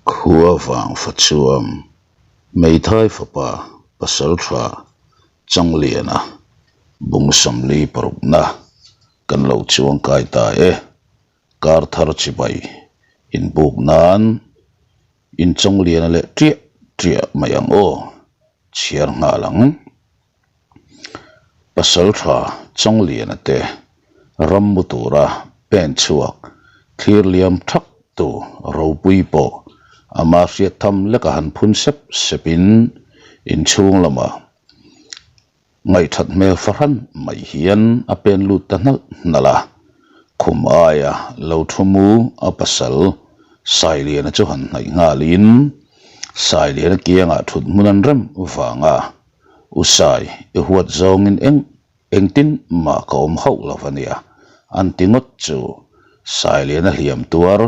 Khua vang fa chuam Meithai fapa Pasaltha Changliana bung 46na kan lo chuangkai ta e. Kar thar chibai inbuk nan inchawngliana leh tiah tiah mai ang aw, chhiar nghal ang. Pasaltha Chawngliana te ram mu tura pen chhuak thlir liam thak tu ropui pawh ama hriat tham leka han phun sep sepin inchhung lamah Ngaihthat hmel fahran mai hian a pen lut ta hnalh hnalh a, khum aia lo thu mu a pasal Sailiana chu han hnaih nghalin Sailiana kiangah thut hmun an rem vang a, U Sai, i huat zawngin eng engtin mah ka awm hauh lo a nia, an ti ngawt chu Sailiana hliam tuar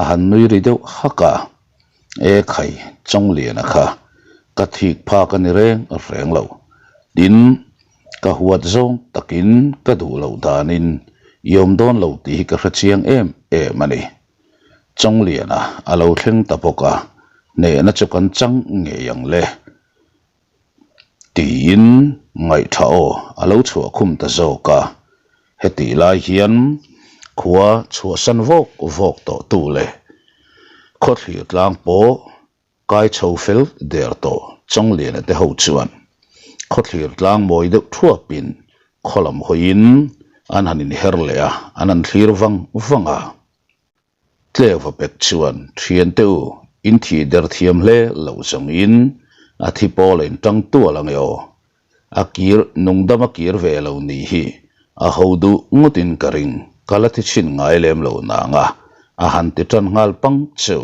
a han nui ri deuh hak a. E khai, Chawngliana kha ka thik phak a ni reng reng lo. Tin, ka huat zawng takin ka duh loh danin i awm dawn lo tih hi ka hre chiang em em a ni. Chawngliana a lo thleng ta bawk a, hnehna chu kan chang ngei ang le. Tiin ngaihṭha aw a lo chhuah khum ta zawk a, hetih lai hian khua chhuahsan vawk vawk tawh tu leh khawthlir tlang pawh kai chho fel der tawh Chawngliana te ho chuan khawthlir tlang mawi deuh thuapin khaw lam hawiin an han inher leh a, an han thlir vang vang a. Tleuva pek chuan thiante u in thih der thiam hle loh zawngin a thi pawl a intang tual ang e aw. A kir nungdam a kir ve lo nih hi a ho duh ngawtin ka ring, ka la thi chhin ngai lem lo nang a, a han ti tan nghal pang chu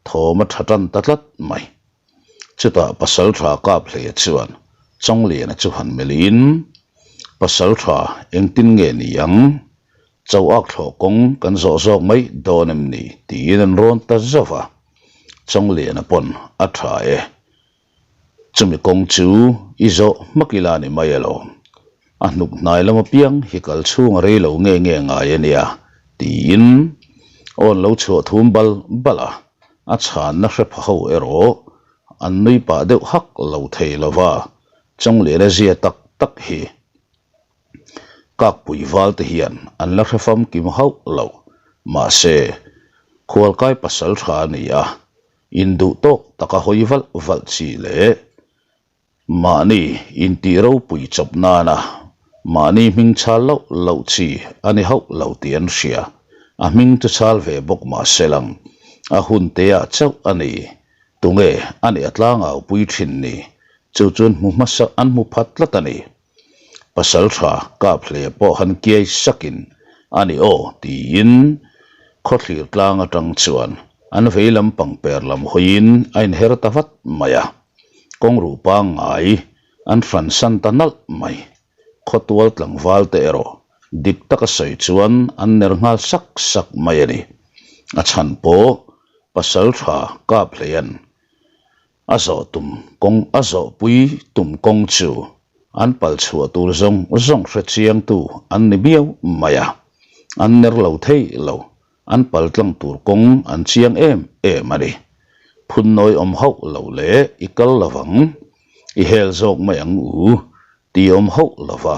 thawm a tha tan ta tlat mai. Chutah Pasaltha Kaphleia chuan Chawngliana chu han melhin, Pasaltha engtin nge ni ang? Cho ak thlawh kawng kan zawh zawk mai dawn em ni? tiin an rawn ta zauh a, Chawngliana pawn a tha e. Chumi kawng chu i zawh hmak ila ni mai alawm. A hnuk hnai lam apiang hi kal chhung a rei lo nge nge ngai a nia, tiin awn lo chhuah thum bal bal a, a chhanna hre pha ho erawh an nui pah deuh hak lo thei lo va, Chawngliana zia tak tak hi. Kakpui val te hian an la hre famkim hauh lo. Mahse, khualkai pasal tha a ni a, induh tawk taka hawi valh valh chi leh mahni intih ropui chawp nana mahni hming chhal loh loh chi a ni hauh lo tih an hria. A hming chu chhal ve bawk mahse lang a hun te ah chauh a ni. Tunge a nih a tlangau pui thin ni? Chu chuan hmu hmasa an hmu phat tlat a ni. Pasal tha kap hle pawh han kiai sakin a ni aw tiin khawthlir tlang atang chuan an vei lam pangper lam hawiin a inher ta vat mai a, kawngruh pangngai an hransan ta nalh mai. Khawtual tlangval te erawh dik taka sawi chuan an ner nghal sak sak mai a ni. A chhan pawh pasal tha kap hleian A zawh tum kawng a zawhpui tum kawng chu an pal chhuah tur zawng zawng hre chiangtu an ni biau mai a, an ner lo thei lo, an pal tlang tur kawng an chiang em em a ni. Phunnawi awm hauh lo leh i kal lovang, i hel zawk mai ang u ti awm hauh lova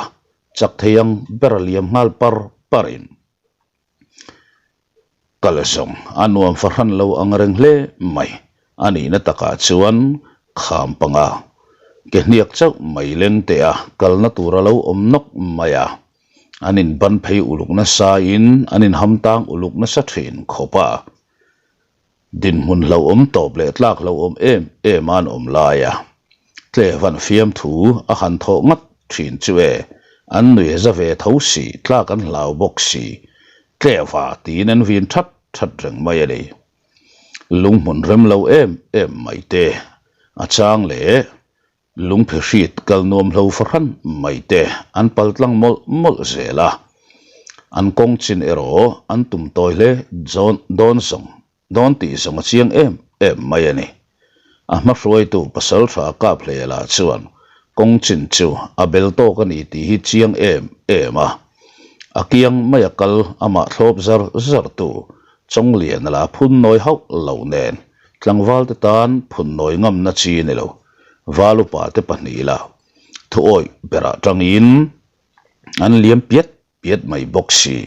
chak thei ang ber a liam nghal par parin. Kal zawng a nuam fahran lo ang reng hle mai. A nihna takah chuan kham panga ke hniak chauh mai leng teh a kalna tur a lo awm nawk mai a. An inban phei uluk nasa in an inham tang uluk nasa thin khawp a. Dinhmun hlauhawm tawp leh tlak hlauhawm em em a an awm lai a, Tlevan fiamthu a han thawh ngat thin chu e, an nui za ve tho si, tlak an hlau bawk si, Tleva tiin an vin that that reng mai a ni. Lunghmun rem lo em em mai te, a chang leh Lungphe hrit kal nuam hlo fahran mai te an pal tlang mawlh mawlh zel a, an kawng chin erawh an tum tawi hle dawn zawng dawn tih zawng a chiang em em mai a ni. A hma hruaitu pasal tha kap hlela chuan kawng chin chu a bel tawk a ni tih hi chiang em em a, a kiang mai a kal amah thlawp zar zar tu Chawngliana la phun nawi hauh lo nen. Tlangvalte tan phun nawi ngamna chi a ni lo. Val upate pahnih lah thuawih berah tangin an liam piat piat mai bawk si.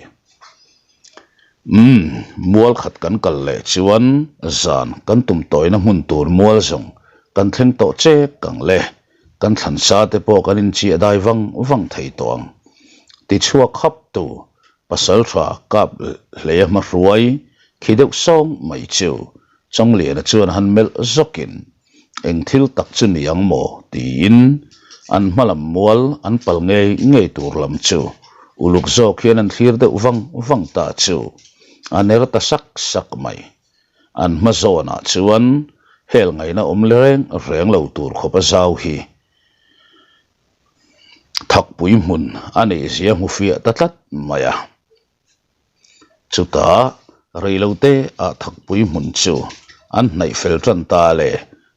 Umm, mual khat kan kal leh chuan zan kan tum tawina hmun tur mual zawng kan thleng tawh chek ang le, kan thlan sa te pawh kan inchiah dai vang vang thei tawh ang. Tichhuak khap tu pasal tha kap hlei a hmahruai khi deuh sawng mai chu Chawngliana chuan han melh zawkin Eng thil tak chu ni ang maw? tiin an hma lam mual an pal ngei ngei tur lam chu uluk zawk hian an thlir deuh vang vang ta chu a ner ta sak sak mai. An hma zawnah chuan hel ngaihna awm reng reng lo tur khawp a zau hi thakpui hmun a neihzia hmu fiah ta tlat mai a. Chutah reilote ah thakpui hmun chu an hnaih fel tan ta le,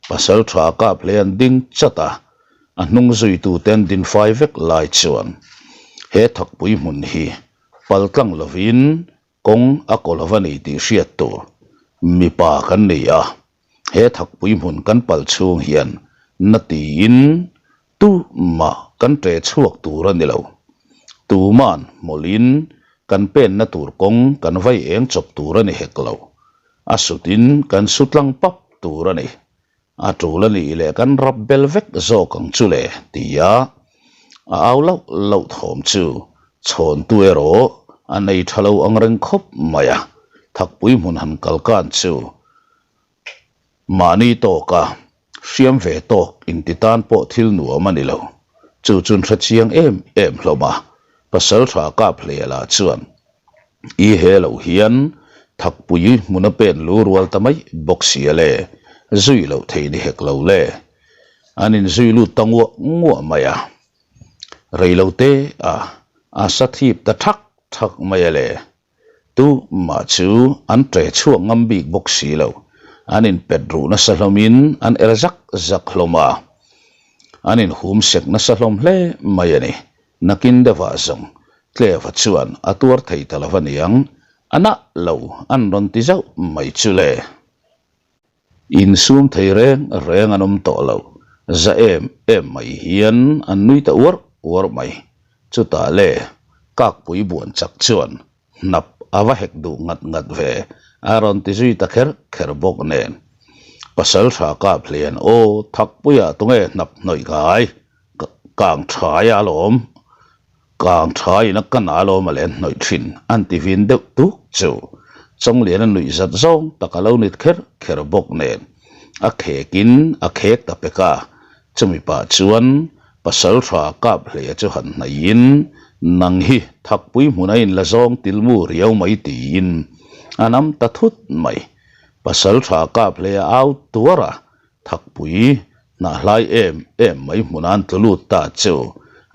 pasal tha kap hle an ding chat a, a hnung zuitute an din fai vek lai chuan he thakpui hmun hi pal tlang lovin kawng a kaw lo a ni tih hriat tur mipa kan ni a. He thakpui hmun kan pal chhung hian na tiin tumah kan ṭe chhuak tur a ni lo. Tuman hmawlhin kan penna tur kawng kan vai eng chawp tur a ni hek lo. A sutin kan su tlang pap tur a ni. A ṭul a nih leh kan rap bel vek zawk ang chu le tia a au lauh lauh thawm chu chhawntu erawh a nei ṭha lo ang reng khawp mai a. Thakpui hmun han kal kan chu Mahni tawka hriam ve tawk inti tan pawh thil nuam a ni lo. Chu chun hre chiang em em hlawm a, pasal tha kap hle lah chuan i he lo hian thakpui hmun a pen lu rual ta mai bawk si a le, zui loh thei ni hek lo le. An inzui lut ta nguah nguah mai a, reilote a a sa thip ta thak thak mai a le. Tu mah chu an ṭe chhuak ngam bik bawk si lo. An inpet ruh nasa hlawmin an er zak zak hlawm a, an inhum sek nasa hlawm hle mai a ni. Nakin deuhah zawng Tleva chuan a tuar thei ta lo a niang, a nah lo an rawn ti zauh mai chu le. Insum thei reng reng an awm tawh lo, za em em mai hian an nui ta uar uar mai. Chutah le, kakpui buan chak chuan hnap a va hek duh ngat ngat ve, a rawn ti zui ta kher kher bawk nen. Pasal tha kap hlian aw thakpuiah tunge hnap hnawih ngai, kang thaia alawm. Kang tha in a kan a lawm a len hnawih thin an ti vin deuh tuk chu Chawnglian a nuih zat zawng tak a lo nit kher kher bawk nen a khek in a khek ta pek a, chumi pah chuan pasal tha kap hleia chu han hnaih in nang hi thakpui hmun a in la zawng tilmu riau mai tiin a nam ta thut mai. Pasal tha kap hleia au tuar a, Thakpui, hnahlai em em mai hmun an tlu lut ta chu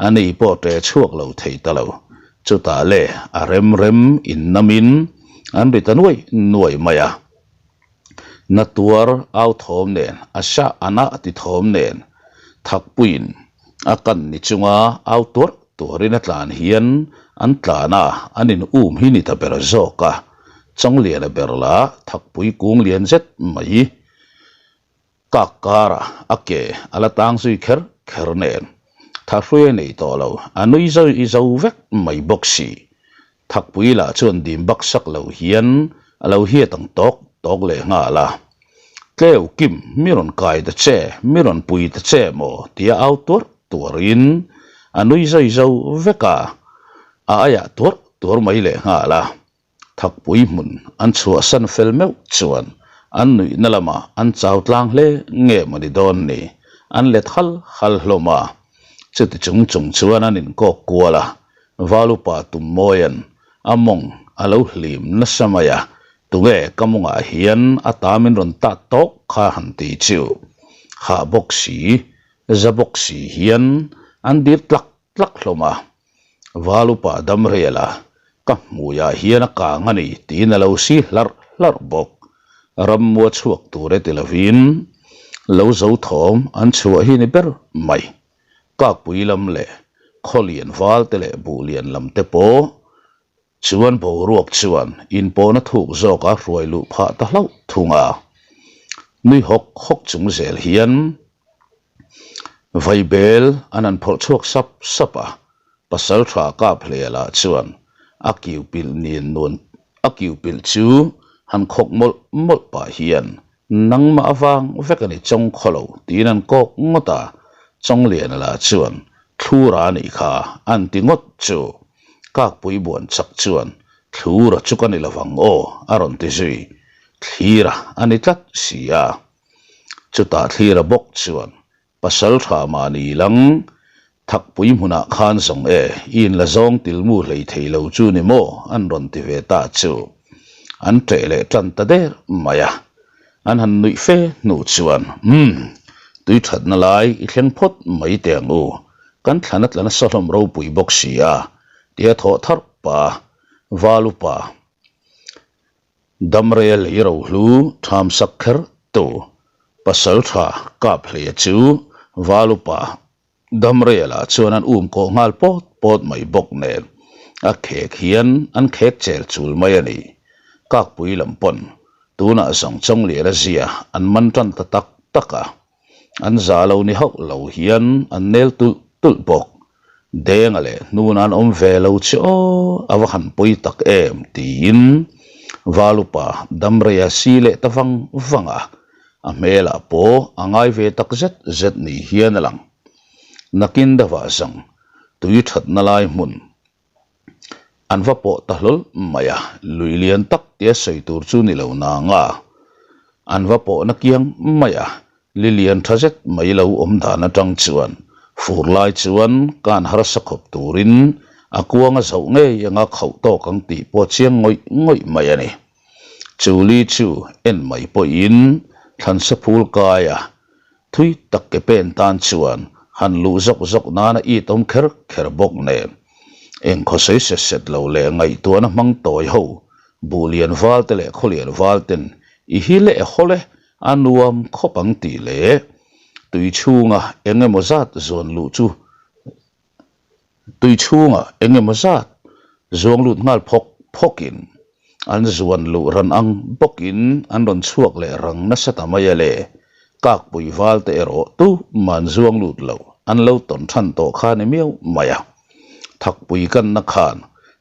a ni pawh ṭe chhuak lo thei ta lo. Chutah le a rem rem innamin an ri ta nuai nuai mai a. Na tuar au thawm nen, a sha a nah ti thawm nen Thakpuiin a kan ni chunga au tuarh tuarin a tlan hian an tlan a, an in um hi ni ta ber zawk a. Chawngliana ber lah Thakpui kung lian zet mai Kak karah a ke a la tang zui kher kher nen thahrui a nei tawh lo, a nui zui zo vek mai bawk si. Thakpui lah chuan dim bak sak lo hian a lo hiat ang tawk tawk leh nghal a. Tleu Kim, mi rawn kai ta che, mi rawn pui ta che maw? tia au tuarh tuarhin a nui zui zo vek a, a aiah tuarh tuarh mai leh nghal a. Thakpui hmun an chhuahsan fel meuh chuan an nuihna lamah an chau tlang hle nge maw ni dawn ni, an let hal hal hlawm a. Chuti chung chung chuan an inkawk kual a, Valupa Tummawia'n a mawng a lo hlim nasa mai a, tunge ka mawngah hian a ta min rawn tat tawk kha han ti chu hah bawk si, za bawk si hian an dir tlak tlak hlawm a. Val upa Damriala ka hmuiah hian a kang a ni tiin a lo si hlarh hlarh bawk. Rammua chhuak tur e ti lovin lo zo thawm an chhuah hi ni ber mai. Kakpui lam leh Khawlian valte leh Buhlian lam te pawh Chuan boruak chuan inpawhna thuk zawk a hruai luh phah ta hlauh thung a. Nui hawk hawk chung zel hian Vaibel an han phawrh chhuak sap sap a, Pasaltha Kaphleia lah chuan a kiu pilh nin nuan a kiu pilh chu han khawk mawlh mawlh pah hian nangmah avang vek a ni chawng khaw lo tiin an kawk ngawt a, Chawngliana lah chuan Thlura a nih kha an ti ngawt chu Kakpui buan chak chuan Thlura chu ka ni lovang aw a rawn ti zui Thlira a ni tlat si a. Chutah Thlira bawk chuan Pasal tha mahni lang Thakpui hmunah khan zawng e, i inla zawng tilmu hlei thei lo chu ni maw? an rawn ti ve ta chu. An ṭeh leh ṭan ta der mai a. An han nuih fe hnu chuan, Umm, tui ṭhatna lai i thleng phawt mai teh ang u, kan thlan a tla nasa hlawm ropui bawk si a, tia thawh tharh pa, Val upa. Damreia lei rohlu thamsak kher tu pasal tha kap hleia chu Val upa Damreia lah chuan an um kawh nghal pawt pawt mai bawk nen a khek hian an khek chel chul mai a ni. Kakpui lam pawn tunah zawng Chawngliana zia an man tan ta tak tak a. An za lo ni hauh lo hian an nel tulh tulh bawk. Denga leh hnuna an awm ve lo che aw, a va han pawi tak em tiin Valupa Damreia si leh ta vang vang a, a hmelah pawh a ngai ve tak zet zet ni hian a lang. Nakin deuhah zawng tui thatna lai hmun An va pawh ta hlawl mai a, lui lian tak tia sawi tur chu ni lo nanga an va pawhna kiang mai a, li lian tha zet mai lo awm dan atang chuan fur lai chuan kan harsa khawp turin a kuang a zoh ngei anga khauh tawk ang tih pawh chiang ngawih ngawih mai a ni. Chu li chu en mai pawhin thlansa phul kai a, Thui tak ke pen tan chuan han luh zawk zawk nana it awm kher kher bawk nen. Eng khawsawi set set lo leh ngaihtuahna hmang tawi ho, buh lian val te leh khaw lian val ten i hi leh hawl e, a nuam khawp ang tih leh tui chhunga eng emaw zat zuan luh chu Tui chhungah eng emaw zat zuang lut nghal phawk phawkin an zuan luh ran ang bawkin an rawn chhuak leh rang nasa ta mai a le. Kakpui val te erawh tu man zuang lut lo an lo tawn than tawh kha ni miau mai a. Thakpui kanna khan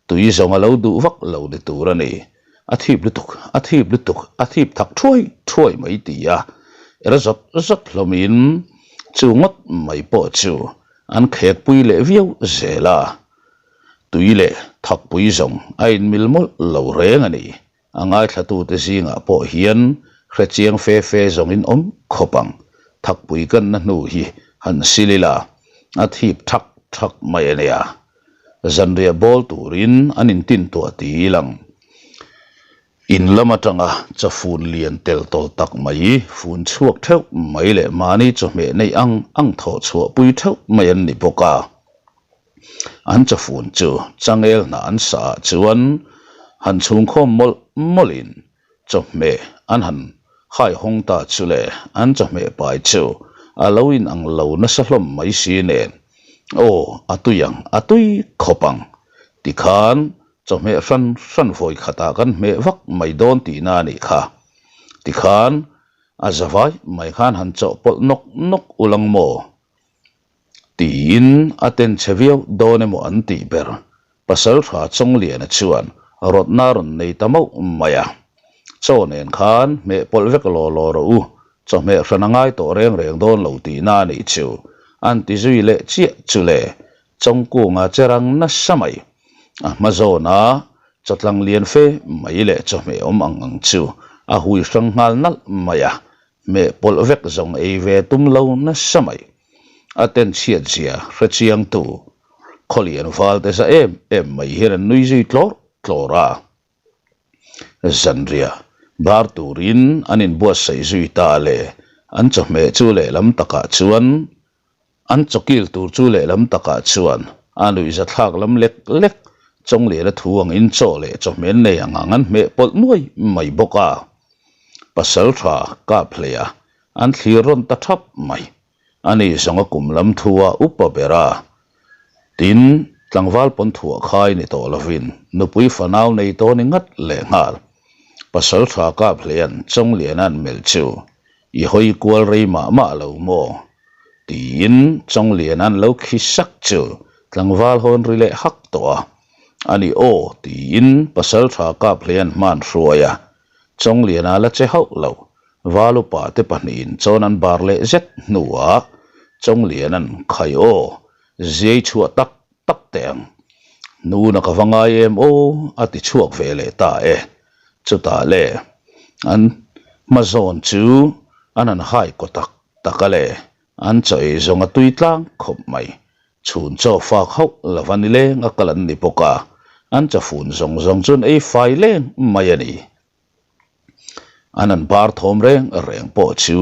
tui zawng a lo duh vak lo ni tur a ni. A thip lutuk, a thip lutuk, a thip thak thuai thuai mai ti a, er zawt zawt hlawmin chu ngawt mai pawh chu An khekpui leh viau zel a, tui leh thakpui zawng a inmil mawlh lo reng a ni. A ngaithlatute zingah pawh hian hrechiang fe fe zawngin awm khawp ang. Thakpui kanna hnu hi han sil ila, a thip thak thak mai a nia. Zanriah bawl turin an intintuah ti ilang. In lam atanga chawfun lian tel tawl tak mai, fun chhuak theuh mai leh mahni chawhmeh neih ang ang thawh chhuah pui theuh mai an ni bawk a. An chawfun chu changel hnah an sa ah chuan han chhungkhawm mawlh mawlhin chawhmeh an han hai hawng ta chu le an chawhmeh pai chu a lo in ang lo nasa hlawm mai si nen aw a tui ang a tui khawp ang tikhan Chawhmeh hran hran vawi khatah kan hmeh vak mai dawn tihna a nih kha. Tikhan, a zavai mai khan han chawhpawlh nawk nawk ulang maw? Tiin a ten chhe viau dawn emaw an tih ber. Pasaltha Chawngliana chuan rawtna a rawn nei ta mauh mai a. Chaw nen khan hmeh pawlh vek law law rawh u, chawhmeh hran a ngai tawh reng reng dawn lo tihna a nih chu, an ti zui leh chiah chu le. Chawngkunga che rang nasa mai. A hma zawna chawtlang lian fe mai leh chawhmeh awm ang ang chu a hui hrang nghal nalh mai a, hmeh pawlh vek zawng ei ve tum lo nasa mai. A ten chhiat zia hre chiangtu Khawlian valte za em em mai hian an nui zui tlawr tlawr a. Zanriah bar turin an inbuatsaih zui ta le, an chawhmeh chu lehlam takah chuan An chawkil tur chu lehlam takah chuan a nuihzathlak lam lek lek Chawngliana thu angin chaw leh chawhmeh nei ang ang an hmeh pawlh nuai mai bawk a. Pasaltha kap hleia an thlir rawn ta thap mai. Ani zawng a kum lam thu a upa ber a. Tin, tlangval pawn thuah khai ni tawh lovin nupui fanau nei tawh ni ngat lehnghal. Pasaltha kap hleian Chawngliana an melh chu. I hawi kual rei mah mah lo maw? Tiin Chawngliana'n lo khi sak chu tlangval hawn ri leh hak tawh a. A ni aw, tiin Pasalṭha Kaphleia'n hman hruai a. Chawngliana la che hauh lo, Valupa te pahnihin chawn an bar leh zet hnuah Chawngliana'n khai aw, ziai chhuah tak tak teh ang. Nuna ka va ngai em aw, a ti chhuak ve leh ta e. Chutah le, an hma zawn chu an han hai kaw tak tak a le, an chaw ei zawng a tui tlang khawp mai. Chhun chaw fak hauh lova ni leng a kal an ni bawk a, an chawfun zawng zawng chu an ei fai leng mai a ni. An han bar thawm reng reng pawh chu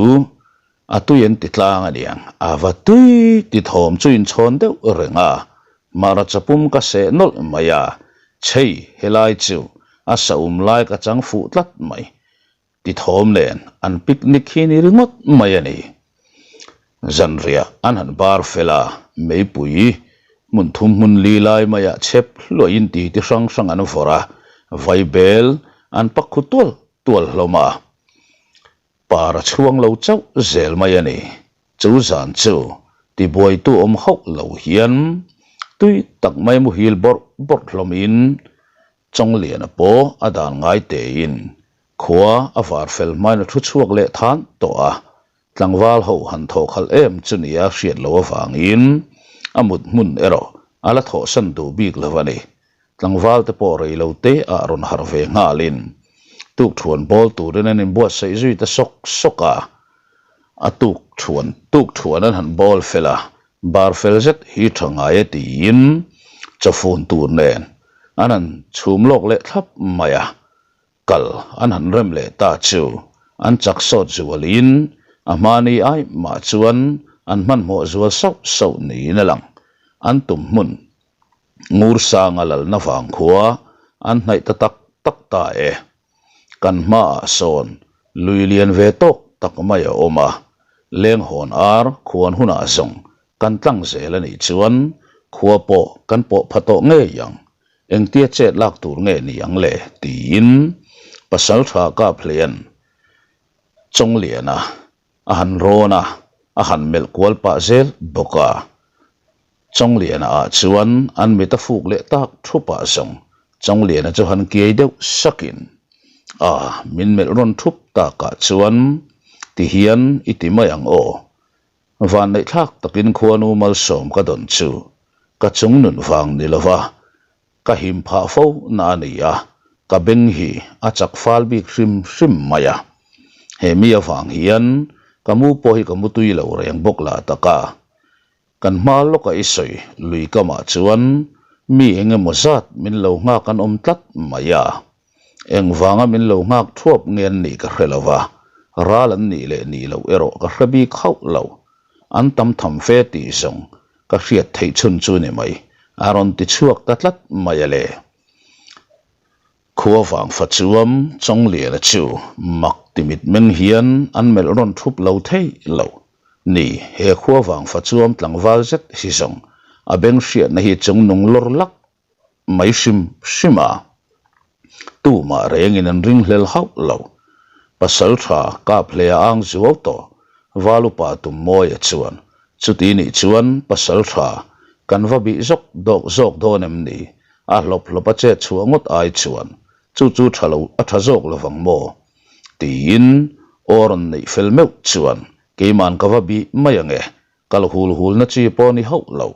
a tui an ti tlang a niang, a va tui ti thawm chu inchhawn deuh reng a, hmarcha pum ka seh nawlh mai a, chhei helai chu a saum lai ka chang fuh tlat mai. Ti thawm nen an picnic hi ni ringawt mai a ni. Zanriah an han bar fel a, meipui hmun thum hmun li lai maiah chhep hluahin ti ti hrang hrang an vawrh a, vaibel an pak khu tual tual hlawm a, par a chhuang lo chauh zel mai a ni. Chu zan chu tibuaitu awm hauh lo hian tui tak mai muhil bawrh bawrh hlawmin Chawngliana pawh a dan ngai tein khua a var fel hmain a thu chhuak leh than tawh a, tlangval ho han thawh khalh em chu nia hriat loh avangin a mut hmun erawh a la thawhsan duh bik lo a ni. Tlangval te pawh rei lo te ah rawn harh ve nghalin tukthuan bawl turin an inbuatsaih zui ta sawk sawk a, a tukthuan tukthuan an han bawl fel a, Bar fel zet hi tha ngai e tiin chawfun tur nen an han chhum lawk leh thlap mai a, kal an han rem leh ta chu an chak sawt zualin a hmani ai mah chuan an hmanhmawh zual sauh sauh niin a lang. An tum hmun Ngursanga lalna vang khua an hnaih ta tak tak ta e. Kan hmaah sawn lui lian ve tawk tak mai a awm a, lenghawn ar khuan hunah zawng kan tlang zel a nih chuan khua pawh kan pawh pha tawh ngei ang, engtia chet lak tur nge ni ang le tiin Pasaltha Kaphleia'n Chawngliana A han rawn a, a han melh kual pah zel bawk a. Chawngliana ah chuan an mit a fuk leh tak thup ah zawng Chawngliana chu han kiai deuh sakin, A, min melh rawn thup takah chuan tihian i ti mai ang aw. Vanneihthlak takin khuanu malsawm ka dawn chu ka chung nun vang ni lova Ka him phah fo na a ni a, ka beng hi a chak fal bik hrim hrim mai a. He mi avang hian ka mu pawh hi ka mu tui lo reng bawk lah tak a. Kan hma lawka i sawi lui kamah chuan mi eng emaw zat min lo nghak an awm tlat mai a. Engvanga min lo nghak thuap nge an nih ka hre lo va, ral an nih leh nih loh erawh ka hre bik hauh lo. An tam tham fe tih zawng ka hriat theih chhun chu ni mai, a rawn ti chhuak ta tlat mai a le. Khua vang fa chuam Chawngliana chu mak ti mitmeng hian an melh rawn thup lo thei lo. Ni, he khua vang fa chuam tlangval zet hi zawng a beng hriatna hi chungnung lawr lak mai hrim hrim a, tumah rengin an ringhlel hauh lo. Pasal tha kap hle a ang zuau tawh, Valupa Tummawia chuan, Chuti nih chuan pasal tha kan va bih zawk dawk zawk dawn em ni? A hlawp hlawp a chet chhuah ngawt ai chuan chu chu tha lo a tha zawk lovang maw? Tiin aw rawn neih fel meuh chuan, Keiman ka va bih mai ange, Kal hul hul na chi pawh ni hauh lo,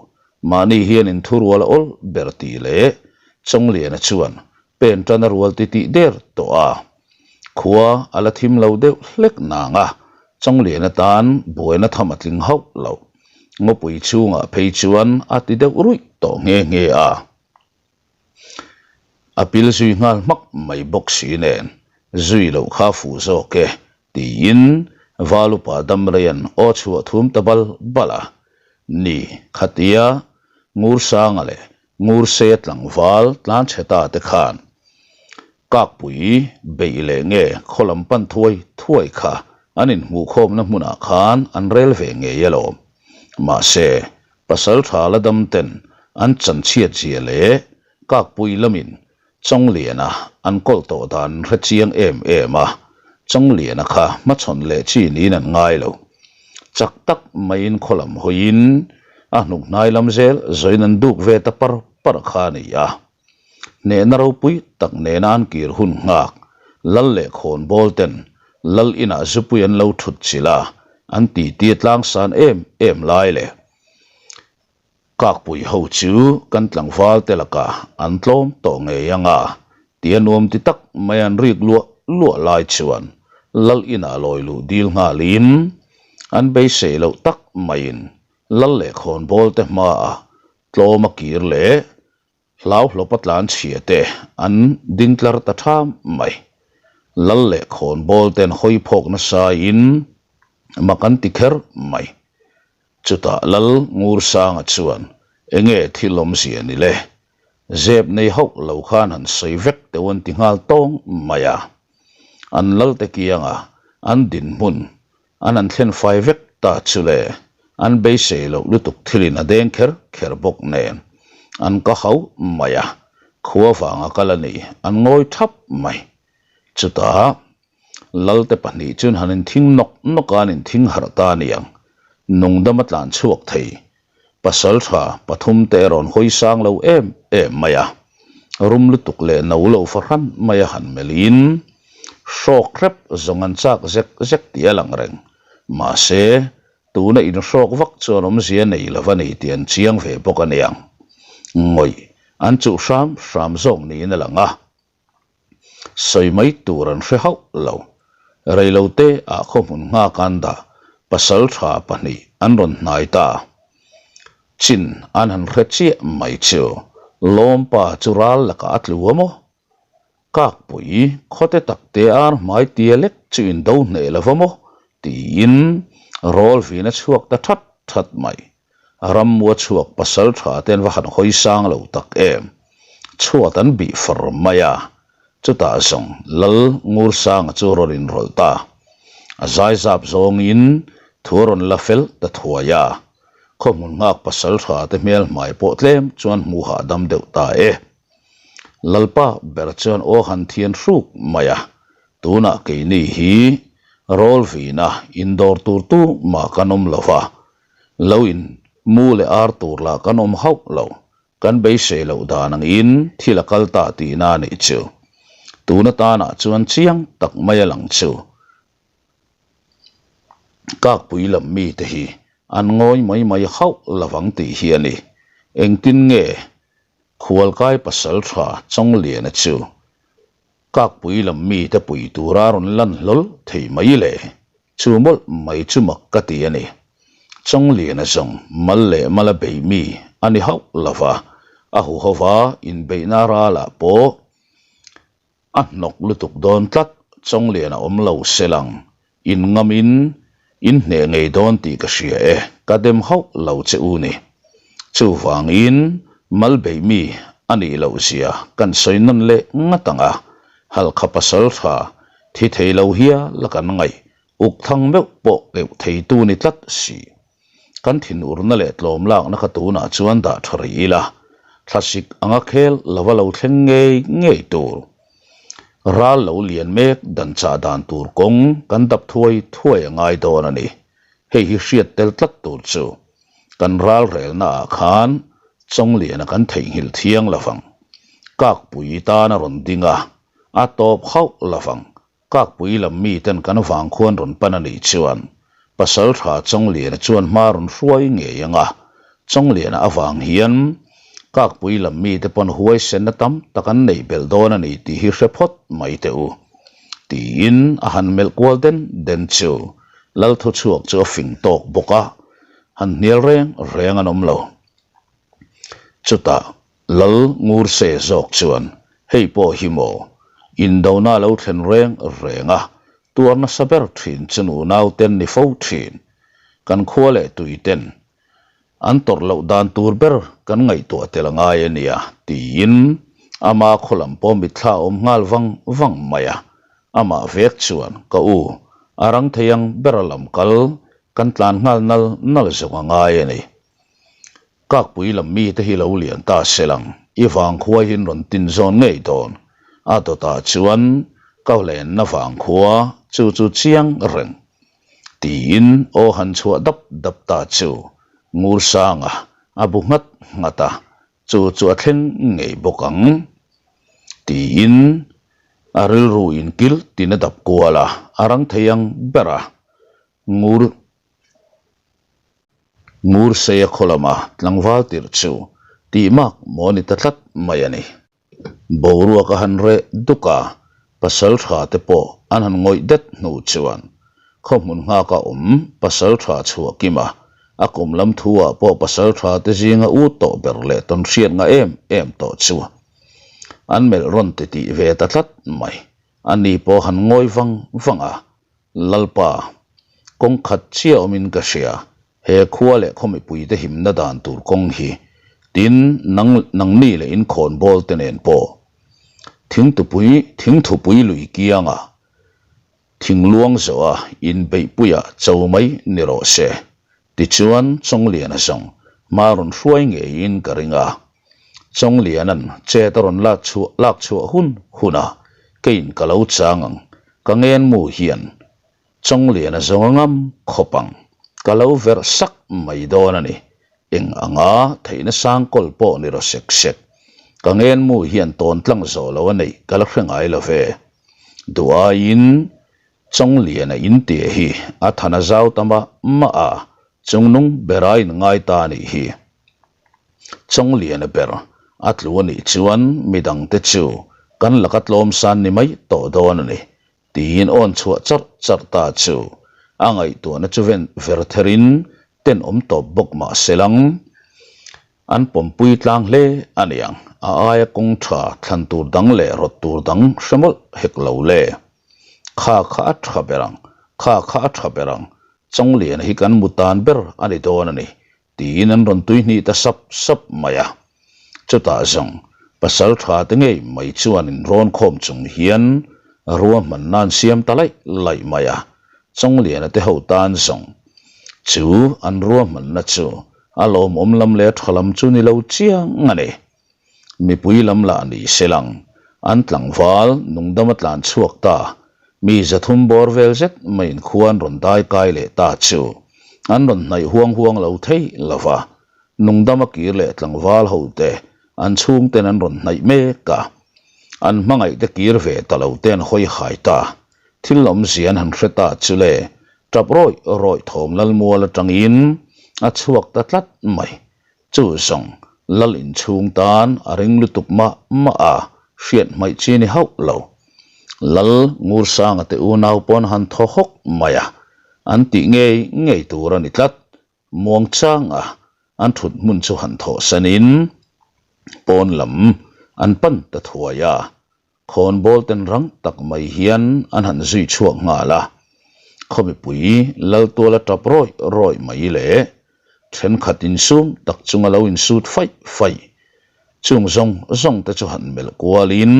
mahni hian in thurual a awl ber tih leh Chawngliana chuan pen tan a rual ti tih der tawh a. Khua a la thim lo deuh hlek nang a, Chawngliana tan buaina tham a tling hauh lo. Ngawpui chhungah phei chuan a ti deuh ruih tawh nghe nghe a. A pil zui nghal hmak mai bawk si nen, zui loh kha fuh zawk e, tiin Valupa Damreian aw chhuah thum ta bal bal a. Ni, khatia Ngursanga leh Ngurseia tlangval tlanchhe ta te khan Kakpui beih leh nge khaw lam pan thuai thuai kha an inhmuhkhawmna hmunah khan an rel ve ngei alawm. Mahse, pasal tha la dam ten an chanchhiat zia leh Kakpui lamin Chawngliana an kawlh tawh dan an hre chiang em em a. Changliana kha hmachhawn leh chi niin an ngai lo. Chak tak maiin khaw lam hawiin a hnuk hnai lam zel zawiin an duk ve ta par par kha a ni a. Hnehna ropui tak nena an kir hun nghak Lal leh khawnbawl ten Lal inah zupui an lo thut chilh a, an titi a tlangsan em em lai leh Kakpui ho chu kan tlangval te lakah an tlawm tawh ngei ang a, tia nuam ti tak mai an rik luah luah lai chuan Lal inah lawi luh dil nghalin an beisei loh tak maiin Lal leh khawnbawl te hmaah tlawm a kir leh Hlauhlawpa tlan chhia te an ding tlar ta ṭham mai. Lal leh khawnbawl ten hawi phawk nasaiin mak an ti kher mai. Chutah Lal Ngursanga chuan enge thil awmzia ni le? Zep nei hauh lo khan han sawi vek teuh an ti nghal tawng mai a. An lal te kianga an dinhmun An han thlen fai vek ta chu le, an beisei loh lutuk thilin a deng kher kher bawk nen an ka hauh mai a, khua vanga kal a ni, an ngawi thap mai. Chutah Lalte pahnih chuan han inthing nawk nawk a, an inthing harh ta a niang, nungdam a tlan chhuak thei. Pasal tha pathum te erawn hawi sang lo em em mai a, rum lutuk leh no lo fahran mai a han melhin hrawk hrep zawng an chak zek zek tih a lang reng. Mahse, tuna inhrawk vak chuan awmzia nei lo va ni tih an chiang ve bawk a niang. Ngawih an chuh hram hram zawk niin a lang a. Sawi mai tur an hre hauh lo. Reilote ah khawhmun nghak an dah pasal tha pahnih an rawn hnai ta. Chin an han hre chiah mai chu Lawmpa chu ral lakah a tlu a maw? Kakpui khawte takte ar hmai tia lek chu in do hneh lo va maw? tiin rawl vin a chhuak ta that that mai. Rammua chhuak pasal tha te an va han hawi sang lo tak em. Chhuat an bih far mai a, chutah zawng Lal Ngursanga chu rawn inrawlh ta. A zaizap zawngin thu a rawn la fel ta thuai a, khawhmun nghak pasal tha te hmel hmai pawh tlem chuan hmuh hahdam deuh ta e. Lalpa ber chuan aw han thian hruk mai a, tunah keini hi Rawlvina indawr tur tu mah kan awm lo va, Lo in mu leh ar tur lah kan awm hauh lo, kan beisei loh dan angin thil a kal ta tihna a nih chu. Tun atanah chuan chiang tak mai a lang chu. Kakpui lam mite hi an ngawi mai mai hauh lovang tih hi a ni. Engtin nge Khualkai pasal tha Chawngliana chu Kakpui lam mite pui tura rawn lan hlawl thei mai le? Chu mawlh mai chu mak ka ti a ni. Chawngliana zawng mal leh mala bei mi a ni hauh lo va, a huhova inbeihna ralah pawh a hnawk lutuk dawn tlat. Chawngliana awm lo se lang in ngamin in hneh ngei dawn tih ka hria e, ka dem hauh lo che u ni. Chuvangin mal beih mi a nih loh zia kan sawi nawn leh ngat ang a, Halkha pasal tha thi thei lo hial a kan ngaih uk thang meuh pawh keuh theitu ni tlat si. Kan thinurna leh tlawm lakna kha tunah chuan dah tha rih ila, thlasik anga khel lova lo thleng ngei ngei tur. Ral lo lian mek dan chah dan tur kawng kan dap thuai thuai a ngai dawn a ni. Hei hi hriat tel tlat tur chu kan ral relna ah khan Chawngliana kan theihnghilh thiang lovang. Kakpui tan a rawn ding a, a tawp hauh lovang. Kakpui lam miten kan vang khuan rawn pan a nih chuan Pasal tha Chawngliana chuan hma rawn hruai ngei ang a, Chawngliana avang hian Kakpui lam mite pawn huaisenna tam tak an neih belh dawn a ni tih hi hre phawt mai teh u. Tiin a han melh kual den den chu Lalthuchhuak chu a fing tawk bawk a, han hnial reng reng an awm lo. Chutah Lal Ngurse zawk chuan, Hei pawh hi maw, indona lo thlen reng reng a, tuar nasa ber thin chu nunau ten ni fo thin. Kan khua leh tui ten an tawrh loh dan tur ber kan ngaihtuah tel a ngai a nia, tiin ama khaw lam pawh mitthla a awm nghal vang vang mai a. Amah vek chuan, Ka u, a rang thei ang ber a lam kal kan tlan nghal nal nal zawng a ngai a ni. Kakpui lam mite hi lo lian ta se lang, i vangkhua hi an rawn tin zawn ngei dawn. A dawtah chuan ka lenna vangkhua chu chu chiang reng. Tiin aw han chhuah dap dap ta chu Ngursanga a bu nghat nghat a, chu chu a thleng ngei bawk ang. Tiin a rilru inkil tin a dap kual a, a rang thei ang ber a, Ngur Ngurseia khaw lama tlangval tirh chu tih mak maw ni ta tlat mai a ni. Boruak a han reh duk a, pasal tha te pawh an han ngawih det hnu chuan khaw hmun nghaka awm pasal tha chhuah kim a, a kum lam thu ah pawh pasal tha te zinga u tawh ber leh tawn hriat nga em em tawh chu an melh rawn ti tih ve ta tlat mai. A ni pawh han ngawi vang vang a, Lalpa, kawng khat chiah awmin ka hria, he khua leh khaw mipuite himna dan tur kawng hi, tin, nang, nangni leh in khawnbawl te nen pawh thingtupui, thingthupui lui kianga thingluang zawha inbeihpuiah cho mai ni rawh se. Tichuan, Chawngliana zawng hma rawn hruai ngeiin ka ring a. Chawngliana'n chet a rawn lak chhuah lak chhuah hun hun a, keiin ka lo chang ang, ka ngenmu hian Chawngliana zawng a ngam khawp ang, ka lo verh sak mai dawn a ni. Eng anga theihna sang kawl pawh ni rawh sek sek, ka ngenmu hian tawn tlang zawh lo a neih ka la hre ngai lo ve. Duh aiin Chawngliana intia hi a than a zau ta mah mah a, chungnung bera inngai ta a nih hi. Chawngliana ber a tlu a nih chuan midangte chu kan laka tlawmsan ni mai tawh dawn a ni tiin awn chhuah charh charh ta chu a ngaihtuahna chu ven ver therin tenawm tawp bawk mah se lang. An pawmpui tlang hle a niang, a aia kawng tha thlan tur dang leh rawt tur dang hre mawlh hek lo le. Kha kha a tha ber ang, kha kha a tha ber ang, Chawngliana hi kan mutan ber a ni dawn a ni tiin an rawn tui hnih ta sap sap mai a. Chutah zawng pasal tha te ngei mai chuan in rawn khawm chung hian ruahmanna an siam ta laih laih mai a. Chawngliana te ho tan zawng chu an ruahmanna chu a lawmawm lam leh a tha lam chu ni lo chiang a ni. Mipui lam lah ni se lang, an tlangval nungdama tlan chhuak ta, mi zathum bawr vel zet maiin khua an rawn dai kai leh ta chu an rawn hnaih huang huang lo thei lo va, nungdama kir leh tlangval hote an chhungten an rawn hnaih mek a, an hmangaihte kir ve ta lo te an hawi hai ta, thil awmzia an han hre ta chu le, tap rawih rawih thawm lalmual atangin a chhuak ta tlat mai. Chu zawng lal inchhung tan a ring lutuk mah mah a, hriat hmaih chi ni hauh lo. Lal Ngursanga te unau pawn han thaw hawk mai a, an tih ngei ngei tur a ni tlat. Muangchanga an thut hmun chu han thawh sanin pawn lam an pan ta thuai a, Khawnbawl ten rang tak mai hian an han zui chhuak nghal a, khaw mipui lal tual a tap rawih rawih mai le, thenkhat insum tak chunga lo insut faih faih chung zawng zawng te chu han melh kualin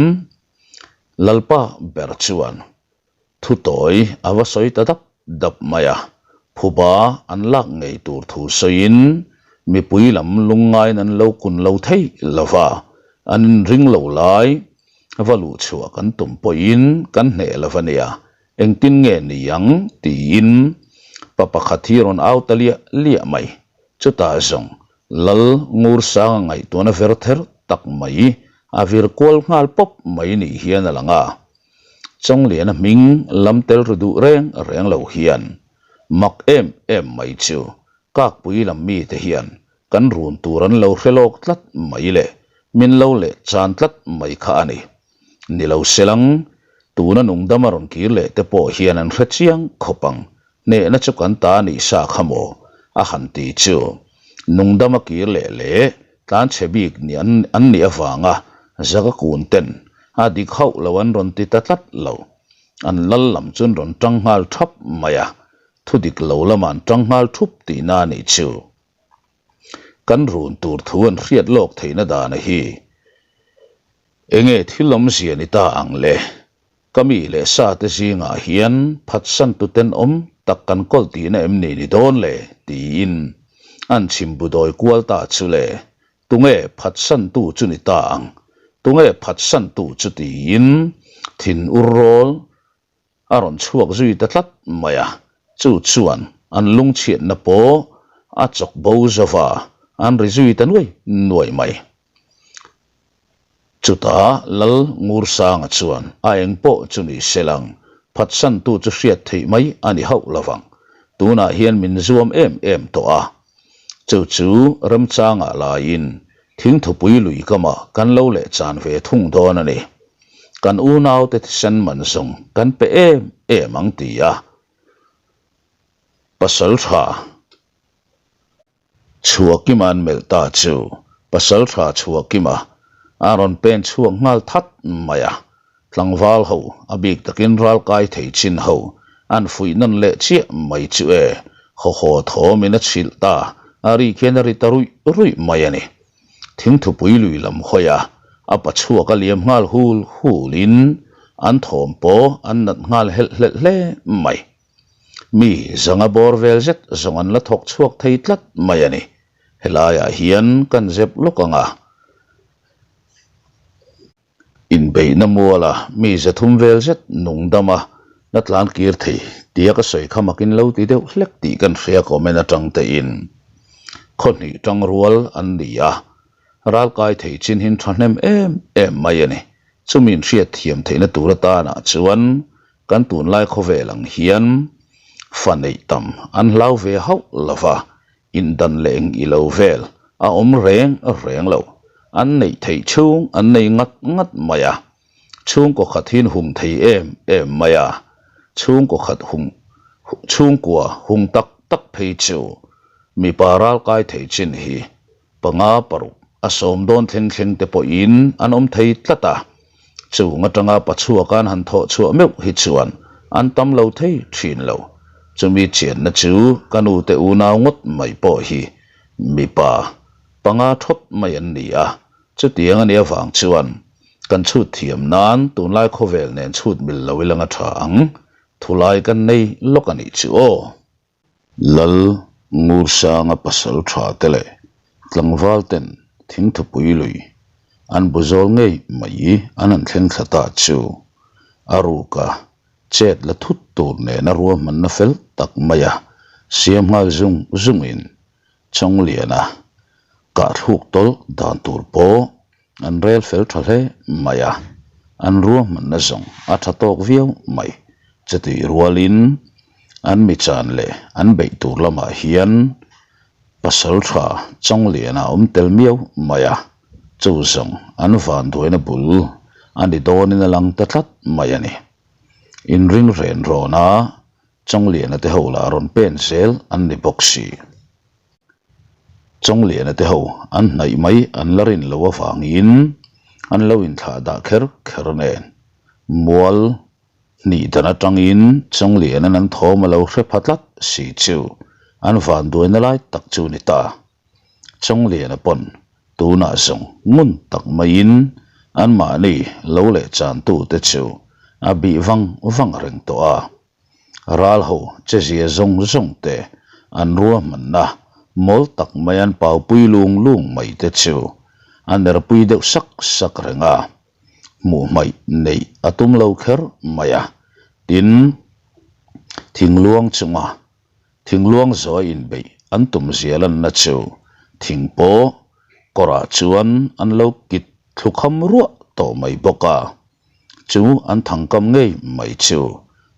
Lalpa ber chuan Thu tawi a va sawi ta dap dap mai a, phuba an lak ngei tur thu sawiin mipui lam lungngaiin an lo kun lo thei lo va, an inring lo lai va luh chhuah kan tum pawhin kan hneh lo va nia, engtin nge ni ang tiin pa pakhat hi rawn au ta liah liah mai. Chutah zawng Lal Ngursanga ngaihtuahna ver ther tak mai a vir kual nghal pawp mai nih hian a lang a. Chawngliana hming lam tel ru duh reng reng lo hian mak em em mai chu Kakpui lam mite hian kan run tur an lo hre lawk tlat mai leh min lo leh chan tlat mai kha a ni. Ni lo selang, tuna nungdama rawn kir leh te pawh hian an hre chiang khawp ang Hnehna chu kan ta nih sa kha maw? a han ti chu. Nungdama kir leh leh tlanchhe bik nih an an nih avanga zaka kun ten a dik hauh lo an rawn ti ta tlat lo. An lal lam chu an rawn tang nghal thap mai a, thu dik lo lamah an tang nghal thup tihna a nih chu. Kan run tur thu an hriat lawk theihna dana hi enge thil awmzia ni ta ang le? Ka mi leh sa te zingah hian phatsan tu tenawm tak kan kawl tihna em ni ni dawn le? tiin an chhim bu dawi kual ta chu le, tunge phatsan tu chu ni ta ang? Tunge phatsan tu chu tiin thin ur rawl. a rawn chhuak zui ta tlat mai a, chu chuan an lungchhiatna pawh a chawk bo zo va, an ri zui ta nuai nuai mai. Chutah Lal Ngursanga chuan a eng pawh chu ni se lang, phatsantu chu hriat theih mai a ni hauh lo vang. Tunah hian min zuam em em tawh a. Chu chu remchangah laiin thingthupui lui kamah kan lo leh chan ve thung dawn a ni. Kan unaute thisen man zawng kan pe em em ang ti a pasal tha. Chhuahkima an melh ta chu pasal tha Chhuahkima a rawn pen chhuak nghal that mai a, tlangval ho a bik takin ral kai thei chin ho an fuih nawn leh chiah mai chu e, haw haw thawmin a chhilh ta, a ri khian a ri ta ruih ruih mai a ni. Thingthupui lui lam hawi a, a pa chhuak a liam nghal hul hulin an thawm pawh an nat nghal helh hlelh hle mai. Mi zanga bawr vel zet zawng an la thawk chhuak thei tlat mai a ni. Helaiah hian kan zep lawk ang a. Inbeihna muala mi zathum vel zet nung dam a la tlan kir thei tia ka sawi kha makin lo ti deuh hlek tih kan hria comment atang tein khaw hnih tang rual an ni a. Ralkai thei chin hin thahnem em em mai a ni. Chumi inhriat thiam theihna tur atanah chuan Kan tunlai khawvel ang hian fa neih tam an hlau ve hauh lo va, indan leh eng i lo vel a awm reng reng lo. An neih theih chhung an nei ngat ngat mai a, chhungkaw khat hi an hum thei em em mai a, chhungkaw khat hum chhungkua hum tak tak phei chu mipa ralkai thei chin hi panga paruk a sawm dawn thleng thleng te pawhin an awm thei tlat a, chung atanga pachhuak an han thawh chhuah meuh hi chuan an tam lo thei thin lo. Chumi chianna chu ka nu te unau ngawt mai pawh hi mipa panga thawt mai an ni a, chutiang a nih avang chuan kan chhut thiam nan tunlai khawvel nen chhut mil lo ila nga tha ang, thulai kan nei lawk a nih chu aw. Lal Ngursanga pasal tha te leh tlangval ten thingthupui lui an bu zawl ngei mai an han thleng thla ta chu a ruka chet la thut tur nena ruahmanna fel tak maia siam nghal zung zungin Chawngliana kahthluk tawlh dan tur pawh An rel fel tha hle mai a, an ruahmanna zawng a tha tawk viau mai. Chutih rualin an mi chan leh an beih tur lamah hian pasal tha Chawngliana awm tel miau mai a, chu zawng an vanduaina bul a ni dawnin a lang ta tlat mai a ni. Inring ren rawn a, Chawngliana te ho lah rawn pen zel an ni bawk si. Chawngliana te ho an hnaih mai an la rin loh avangin an lo inthlah dah kher kher nen. Mual hnih dan atangin Chawngliana'n an thawm a lo hre pha tlat si chu an vanduaina lai tak chu ni ta. Chawngliana pawn tunah zawng ngun tak maiin anmahni lo leh chantute chu a bih vang vang reng tawh a. Ral ho che zia zawng zawng te an ruahmanna mawl tak mai an paupui lung lung mai te chu a nerpui deuh sak sak reng a, hmuh hmaih neih a tum lo kher mai a, tin, thingluang chunga thingluang zawi inbeih an tum zia lanna chu thing pawh kawrah chuan an lo kit thlukham ruah tawh mai bawk a. Chu an thangkam ngei mai chu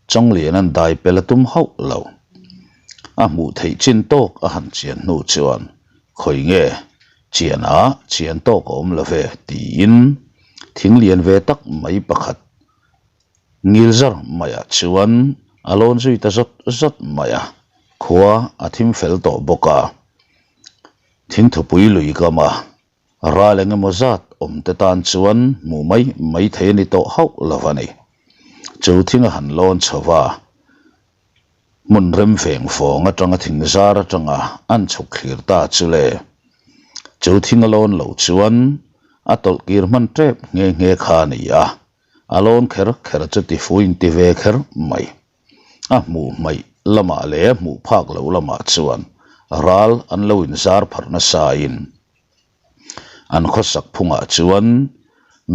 Chawnglian an dai pel a tum hauh lo. A hmuh theih chin tawk a han chian hnu chuan khawi nge chian ah chian tawk a awm lo ve tiin thing lian ve tak mai pakhat ngil zar maiah chuan a lawn zui ta zawt zawt mai a, khua a thim fel tawh bawk a. Thingthupui lui kama Ral eng emaw zat awm te tan chuan hmuh mai mai thei a ni tawh hauh lo a ni. Chu thing a han lawn chho va, hmun rem veng fawng atanga thing zar atanga an chhuk thlir ta chu le. Chu thing a lawn lo chuan a tawlh kir hman tep nghe nghe kha a ni a, a lawn kher kher chu tifuin ti ve kher mai. A hmuh hmaih lamah leh hmuh phak loh lamah chuan ral an lo inzar pharh nasain an khawsak phungah chuan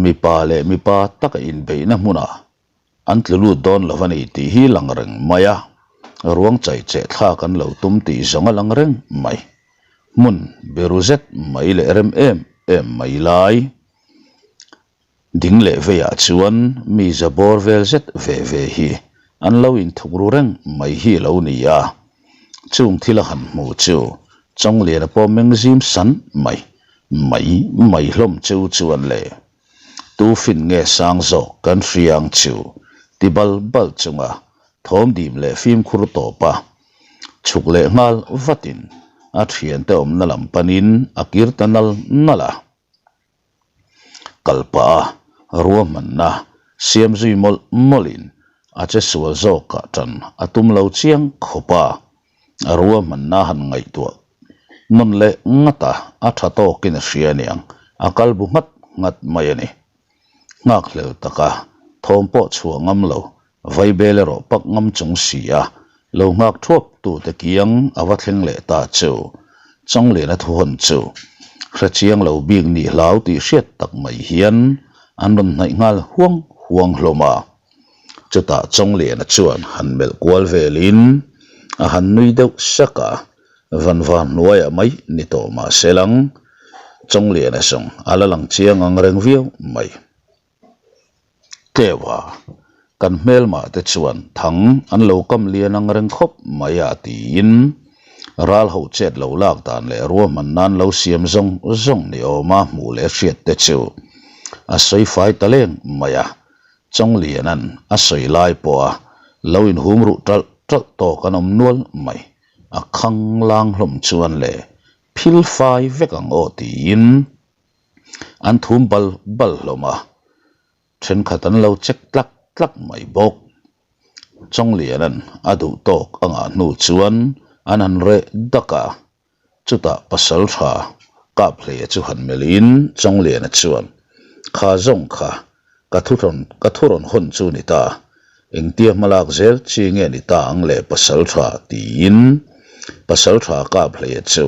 mipa leh mipa taka inbeihna hmunah. An tlu lut dawn lo a ni tih hi lang reng mai a, ruang chai cheh thlak an lo tum tih zawng a lang reng mai. Hmun biru zet mai leh rem em em mai lai. Ding leh veiah chuan mi za bawr vel zet ve ve hi an lo inthuk ru reng mai hi a lo ni a. Chung thil a han hmu chu Chawngliana pawh meng zim san mai mai mai hlawm chu chuan le. Tu fin nge sang zawk kan hria ang chu ti bal bal chunga thawm dim leh fimkhur tawp a chhuk leh nghal vatin a thiante awmna lam panin a kir ta nal nal a. Kal pah a ruahmanna siam zui mawlh mawlhin a che sual zawkah tan a tum lo chiang khawp a, a ruahmanna han ngaihtuah nawn leh ngat a, a tha tawkin a hria aniang, a kal bu nghat nghat mai a ni. Nghakhlel taka thawm pawh chhuah ngam lo, vaibel erawh pak ngam chung si a, lo nghak thuap tute kiang a va thleng leh ta chu. Changliana thuhawn chu hre chiang lo bik nih hlau tih hriat tak mai hian an rawn hnaih nghal huang huang hlawm a. Chutah Chawngliana chuan han melh kual velin a han nui deuh sak a, Vanva hnuaiah mai ni tawh mah se lang, Chawngliana zawng a la lang chiang ang reng viau mai. Tleua, kan hmelmah te chuan thang an lo kam lian ang reng khawp mai a tiin ral ho chet lo lak dan leh ruahman nan lo siam zawng zawng ni awma hmuh leh hriat te chu a sawi fai ta leng mai a. Chawngliana'n a sawi lai pawha lo inhum ruh ṭalh ṭalh tawk an awm nual mai. A khang lang hlawm chuan le phil fai vek ang aw tiin an thum bal bal hlawm a, thenkhat an lo check tlak tlak mai bawk. Chawngliana'n a duh tawk a ngah hnu chuan an han reh dak a. Chutah pasal tha Kaphleia chu han melhin Chawngliana chuan, Kha zawng kha, ka thu rawn ka thu rawn hawn chu ni ta. Engtia hmalak zel chi nge ni ta ang le pasal tha? tiin pasal tha Kaphleia chu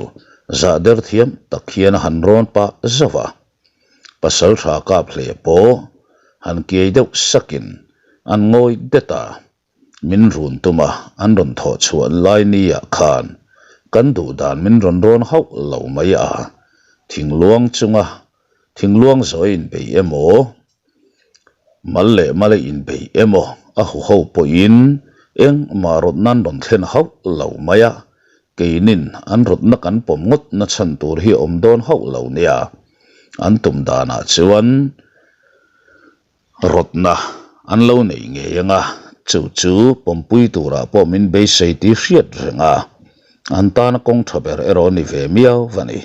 zah der thiam tak hian a han rawn pah zauh a. Pasal tha Kaphleia pawh han kiai deuh sakin an ngawi det a. Min run tum a, an rawn thawh chhuah lai ni ah khan kan duh dan min rawn rawn hauh lo mai a, thingluang chunga thingluang zawi inbei emaw, mal leh mala inbei emaw a huho pawhin engmah rawtna an rawn thlen hauh lo mai a, keinin an rawtna kan pawm ngawt na chhan tur hi a awm dawn hauh lo nia, an tum danah chuan. Rawtna an lo nei ngei ang a, chu chu pawmpui turah pawh min beisei tih hriat reng a, an tana kawng tha ber erawh a ni ve miau va ni.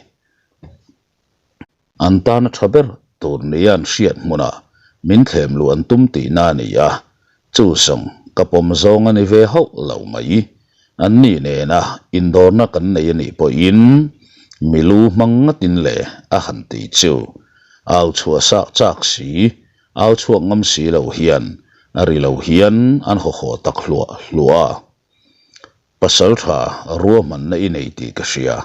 An tana tha ber tur nia an hriat hmunah min thlem luh an tum tihna a ni a, chu zawng ka pawm zawng a ni ve hauh lo mai. An ni nena indawrna kan nei a nih pawhin mi lu hmang ngatin le a han ti chu au chhuah sak chak si, au chhuak ngam si lo hian a ri lo hian an haw haw tak hluah hluah a. Pasal tha ruahmanna i nei tih ka hria,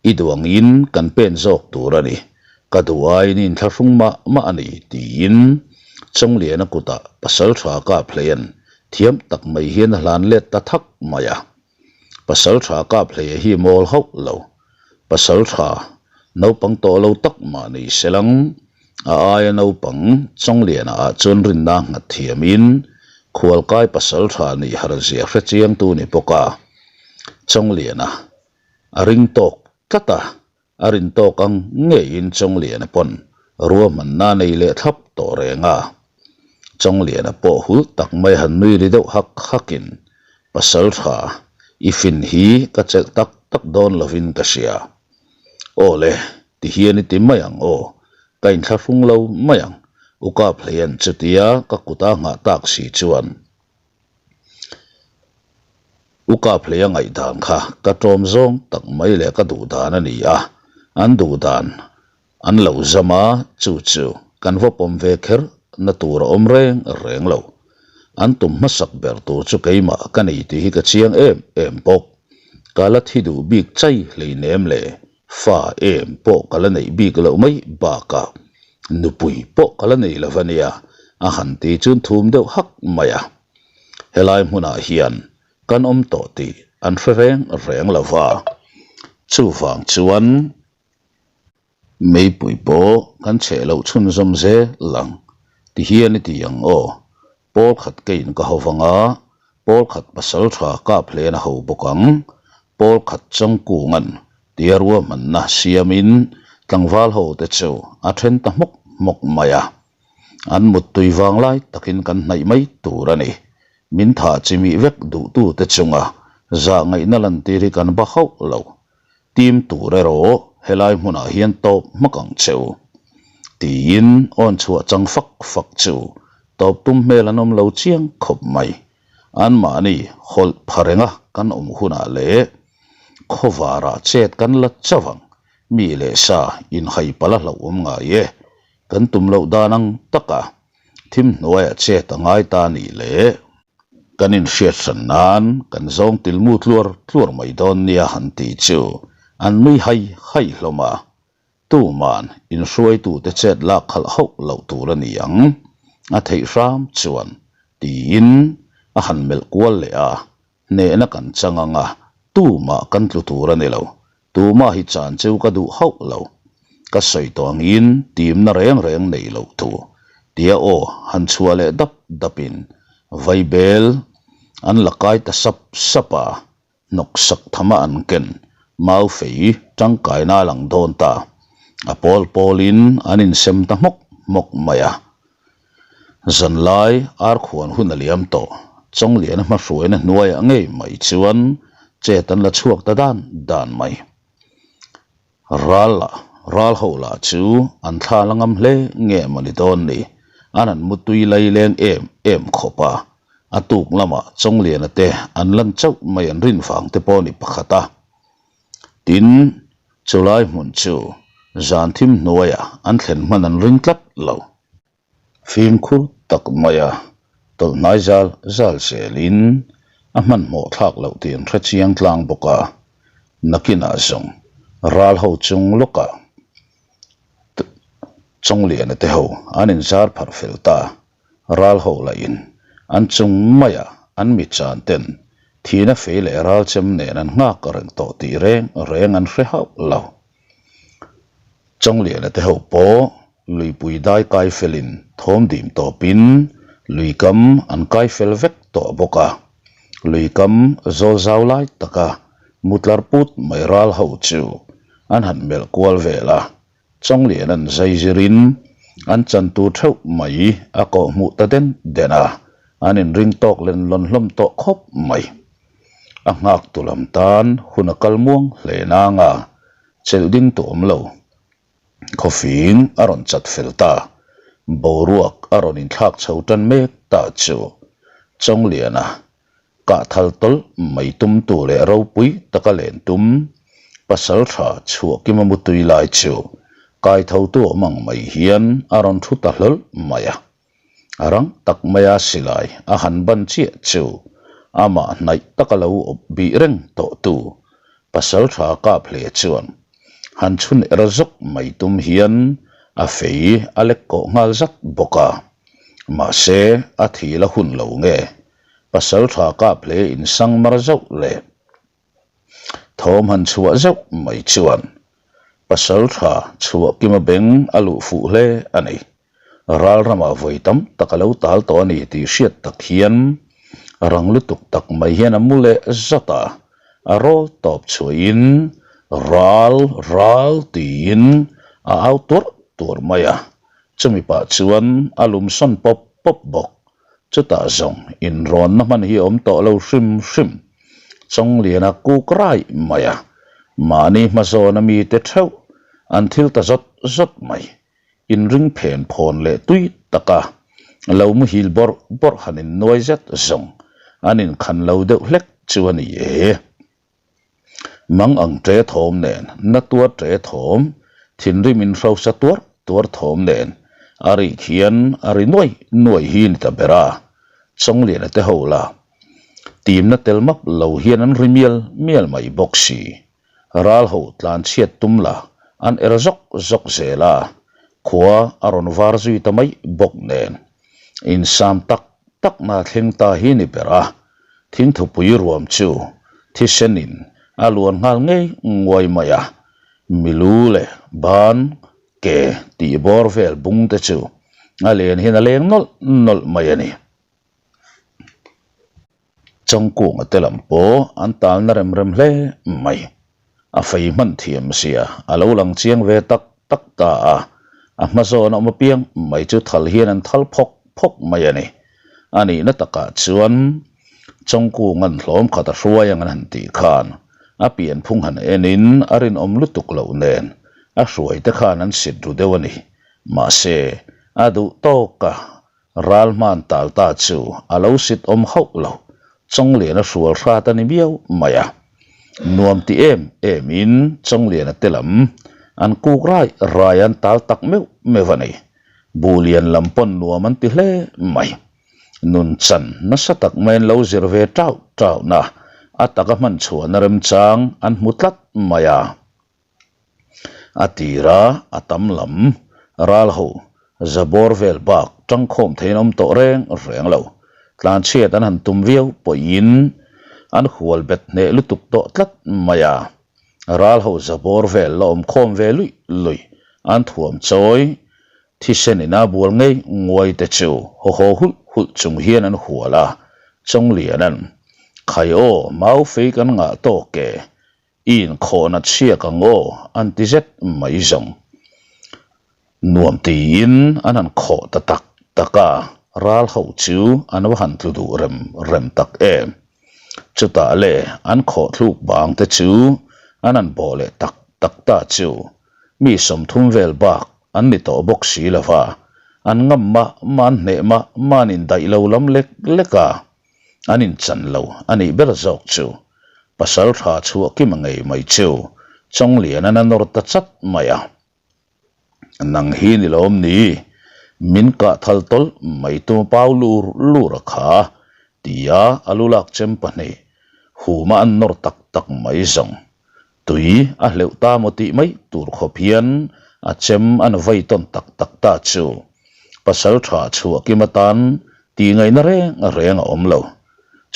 i duh angin kan pen zawk tur a ni, ka duh aiin i inthlahrung mah mah a ni tiin Chawngliana kutah pasal tha kap hleian Thiam tak mai hian a hlan let ta thak mai a. Pasal tha kap hleia hi mawl hauh lo. Pasal tha naupang tawh lo tak mah ni se lang, a aia naupang Chawngliana ah chuan rinna nghat thiamin khualkai pasal tha nih har zia hre chiangtu ni bawk a. Chawngliana a ring tawk tlat a, A rin tawk ang ngeiin Chawngliana pawn ruahmanna a nei leh thlap tawh reng a. Chawngliana pawh hul tak mai han nui ri deuh hak hakin, Pasal tha, i fin hi ka chelh tak tak dawn lovin ka hria. Aw le, ti hian i ti mai ang aw, ka inthlahrung lo mai ang, U Kaphleia'n chutia ka kuta nghah tak si chuan. U Kaphleia ngaihdan kha ka ṭawm zawng tak mai leh ka duh dan a ni a, an duh dan an lo zam a, chu chu kan va pawm ve kher na tur a awm reng reng lo. An tum hmasak ber tur chu keimah ka ni tih hi ka chiang em em bawk. Ka la thi duh bik chai hleinem le fa em pawh ka la neih bik loh mai bakah nupui pawh ka la nei lo a nia, a han ti chun thum deuh hak mai a. Helai hmunah hian kan awm tawh tih an hre reng reng lo va, chuvang chuan meipui pawh kan chheh loh chhunzawm zel ang ti hian i ti ang aw. Pawl khat keiin ka ho vang a, pawl khat pasal tha kap hlen a ho bawk ang. Pawl khat changkunga'n tia ruahmanna siamin tlangval ho te chu a then ta hmawk hmawk mai a. An muttui vang lai takin kan hnaih mai tur a ni. Min thah chimih vek duhtute chunga zah ngaihna lantir hi kan ba hauh lo. Tim tur erawh helai hmunah hian tawp hmak ang che u. Tiin awn chhuah chang fak fak chu tawp tum hmel an awm lo chiang khawp mai. Anmahni hawlh pha renga kan awm hunah leh khawvarah chet kan la chauh ang. Mi leh sa inhaipal a hlauhawm ngai e. Kan tum loh dan ang taka thim hnuaiah chet a ngai ta nih leh kan inhriat hran nan kan zawng tilmu tluar tluar mai dawn nia han tih chu an nui hai hai hlawm a. Tuman inhruaitute chet lak khalh hauh loh tur a ni ang, a theih hram chuan tiin a han melh kual leh a, Hnehna kan chang ang a, tumah kan tlu tur a ni lo. Tumah hi chan cheu ka duh hauh lo. Ka sawi tawh angin timna reng reng nei loh thu tia aw han chhuah leh dap dapin vaibel an la kai ta sap sap a, hnawksak thama an ken mau fei tangkaina a lang dawn ta. A pawl pawlin an insem ta hmawk hmawk mai a. Zanlai arkhuan hun a liam tawh. Chawngliana hmahruaina hnuaiah ngei mai chuan chet an la chhuak ta dan dan mai. Ral lah, ral ho lah chu an thla la ngam hle nge maw ni dawn ni, an han mutui lai leng em em khawp a. A tuk lamah Chawngliana te an lan chauh mai an rin vang te pawh ni pakhat a. Tin, chulai hmun chu zan thim hnuaiah an thlen hman an ring tlat lo. Fimkhur tak maia tawlh hnai zal zal zelin a hmanhmawh thlak loh tih an hre chiang tlang bawk a, nakinah zawng ral ho chung lawkah Chawngliana te ho an inzar pharh fel ta. Ral ho lahin an chung maiah an mi chan ten thihna fei leh ral chem nen an nghak reng tawh tih reng reng an hre hauh lo. Chawngliana te ho pawh luipui dai kai felin thawm dim tawpin luikam an kai fel vek tawh bawk a. Luikam zawl zau lai taka mutlar put mai ral ho chu an han melh kual vel a. Chawnglian an zai zirin an chan tur theuh mai a kawh hmuh ta den den a, an inring tawk len lawn hlawm tawh khawp mai. A nghak tu lam tan hun a kal muang hle nang a, chelh ding tu awm lo. Khawfing a rawn chat fel ta, boruak a rawn inthlak chho tan mek ta chu Chawngliana Kah thal tawlh mai tum tu leh ropui taka len tum pasal tha chhuah kima mutui lai chu kai tho tu awm ang mai hian a rawn thu ta hlawlh mai a. A rang tak maia silai a han ban chiah chu amah hnaih taka lo awp bih reng tawh tu pasal tha kap hle chuan han chhun er zawk mai tum hian a fei a lek kawh nghal zat bawk a. Mahse a thil a hun lo nge Pasal tha kap hle in sang mar zauh leh thawm han chhuah zauh mai chuan pasal tha chhuah kima beng a luh fuh hle a ni. Ral ramah vawi tam tak a lo tal tawh a ni tih hriat tak hian rang lutuk tak mai hian a mu leh zat a, a rawl tawp chhuahin ral ral tiin a au tuarh tuarh mai a, chumi pah chuan a lum sawn pawp pawp bawk. Chutah zawng inrawnna hman hi a awm tawh lo hrim hrim. Chawngliana kuk raih mai a, mahni hmazawna mite theuh an thil ta zawt zawt mai. Inring phen phawn leh tui taka lo muhil bawrh bawrh han innuai zet zawng an inkhan lo deuh hlek chu a ni e. Mang ang ṭe thawm nen, na tuar ṭe thawm, thinrim in hrosa tuar tuar thawm nen a rik hian a ri nuai nuai hi ni ta ber a, Chawngliana te ho la timna tel map lo hian an ri mial mial mai bawk si. Ral ho tlan chhiat tum la an er zawk zawk zel a, khua a rawn var zui ta mai bawk nen insam tak. takna thleng ta hi ni ber a, thingthupui ruam chu thisenin a luan nghal ngei nguai mai a, milu leh ban ke tih bawr vel bung te chu a len hian a leng nawlh nawlh mai a ni. Changkunga te lam pawh an talna rem rem hle mai. A fei hman thiam zia a lo lang chiang ve tak tak ta a, a hma zawn a awm apiang mai chu thal hian an thal phawk phawk mai a ni. A nihna takah chuan Changkunga'n hlawm khat a hruai ang an han tih khan a pianphung han enin a rinawm lutuk loh nen a hruaite khan an sit ru deuh a ni. Mahse, a duh tawk a Ral hman tal ta chu a lo sit awm hauh lo, Chawngliana hrual hrat a ni miau mai a. Nuam ti em em in Chawngliana te lam an kuk rai rai an tal tak meuh meuh a ni. Buhlian lam pawn nuam an ti hle mai. Nun chan nasa tak mai an lo zir ve tauh tauhna a taka hman chhuahna remchang an hmu tlat mai a. A tira a tam lam ral ho zabawr vel bak tangkhawm theiin awm tawh reng reng lo. Tlanchhiat an han tum viau pawhin an hual bet hneh lutuk tawh tlat mai a. Ral ho zabawr vel la awm khawm ve luih luih an thuam chawi thisen ina bual ngei nguai te chu haw haw hulh hulh chung hian an hual a. Chawngliana'n, Khai aw, mau fei kan ngah tawk e, I inkhawhna chhiak ang aw an ti zet mai zawng. Nuam tiin an han khawh ta tak tak a, ral ho chu an va han tlu duh rem rem tak em. Chutah le an khawh thluk bang te chu an han bawh leh tak tak ta chu mi 30 vel bak an ni tawh bawk si lo va, an ngam mah mah an hneh mah mah an indaih lo lam lek lek a. An inchan lo a nih ber zawk chu pasal tha chhuah kim a ngei mai chu Chawngliana'n a nawr ta chat mai a. Nang hi ni lawm ni, min kah thal tawlh mai tum pau lur lur a kha tia a lu lak chem pahnih huma an nawr tak tak mai zawng. Tui a hleuh ta maw tih mai tur khawp hian a chem an vei tawn tak tak ta chu pasal tha chhuahkim atan tih ngaihna reng reng a awm lo.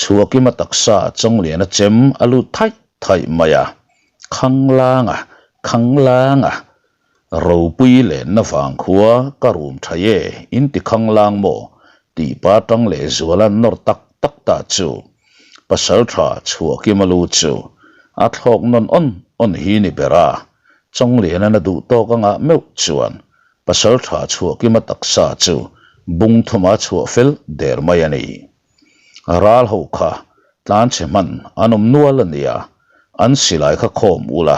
Chhuahkima taksa Chawngliana chem a lut thaih thaih mai a, Khanglang a, Khanglang a, Ropui lenna vang khua ka rum tha e in ti khanglang maw tih pa tang leh zual an nawr tak tak ta chu pasal tha chhuahkima lu chu a thlawk nawn awn awn hi ni ber a, Chawngliana'n a duh tawk anga meuh chuan pasal tha chhuahkima taksa chu bung thuma chhuah fel der mai a ni. Ral ho kha tlanchhe hman an awm nual a nia, an silai kha khawm ula,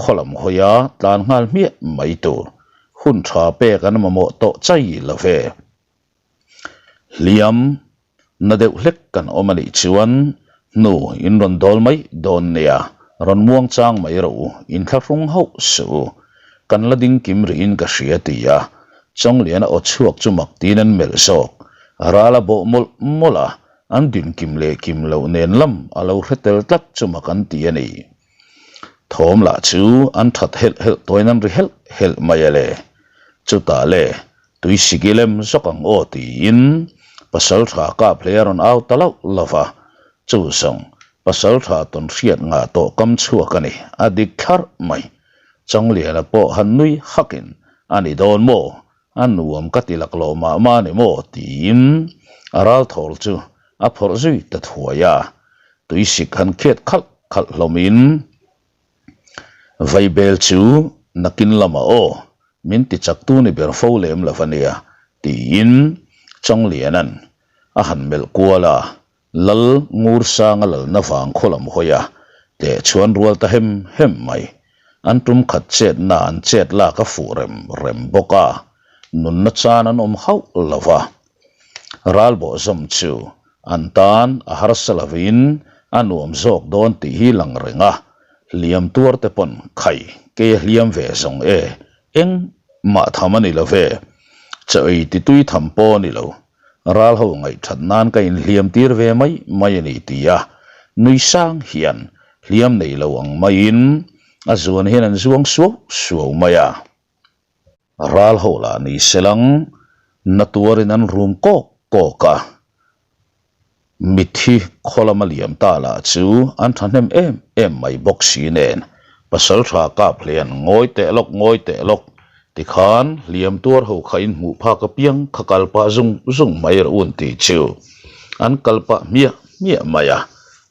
khaw lam hawia tlan nghal hmiah mai tur hun tha pek an mamawh tawh chai lo ve. Hliam na deuh hlek kan awm a nih chuan hnu in rawn dawl mai dawn nia, rawn muang chang mai rawh u, inthlahrung hauh suh u, kan la ding kim rihin ka hria ti a, Chawngliana aw chhuak chu mak tiin an melh zawk. Ral a bawh mawlh mawlh a, an din kim leh kim loh nen lam a lo hre tel tlat chu mak an ti a ni. Thawm lah chu an that helh helh tawhin an ri helh helh mai a le. Chutah le, tui siki lem zawk ang aw tiin Pasaltha kap hle a rawn au ta lauh lauh va. Chu zawng, Pasaltha tawn hriat ngah tawh kam chhuak a ni, a dik thlarh mai. Chawngliana pawh han nui hakin, A ni dawn maw? A nuam ka ti laklawh mah mah a ni maw? tiin a ralthawl chu a phawrh zui ta thuai a. Tuisik han khiat khalh khalh hlawmin, Vaibel chu nakin lamah aw, min ti chaktu ni ber fo lem lo a nia, tiin Chawngliana'n a han melh kual a. Lal Ngursanga lalna vang khaw lam hawi a, tleh chhuan rual ta hem hem mai. An tum khat chetna an chet lak a fuh rem rem bawk a, nunna chan an awm hauh lo va. Ralbawh zawm chu an tan a harsa lovin a nuam zawk dawn tih hi lang reng a, hliam tuar te pawn khai kei a hliam ve zawng e, eng mah tham a ni lo ve, chaw ei ti tui tham pawh a ni lo. Ral ho ngaihthat nan ka inhliam tir ve mai mai a ni ti a, nui sang hian hliam nei lo ang maiin a zuan hian an zuang suau suau mai a. Ral ho lah ni se lang, na tuarin an rum kawk kawk a. Mitthi khaw lama liam ta lah chu an thahnem em em mai bawk si nen, Pasaltha kap hlian ngawi teh lawk ngawi teh lawk tikhan hliam tuar ho kha in hmuh phak apiang kha kal pah zung zung mai rawh un tih chu an kal pah hmiah hmiah mai a,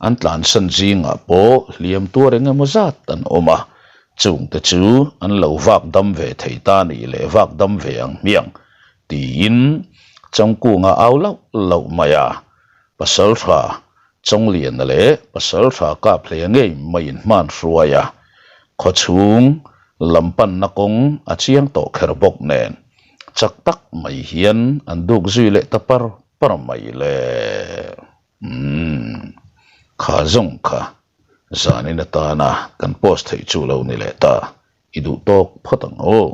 an tlansan zingah pawh hliam tuar eng emaw zat an awm a, chungte chu an lo vak dam ve thei ta nih leh vak dam ve ang hmiang Tiin Chawngkunga au lauh lauh mai a, Pasaltha Chawngliana leh Pasaltha Kaphleia ngei maiin hman hruai a, khawchhung lam panna kawng a chiang tawh kher bawk nen chak tak mai hian an duk zui leh ta par par mai le. Umm, kha zawng kha zanin atana kan post theih chu lo ni leh ta, i duh tawk phawt ang aw.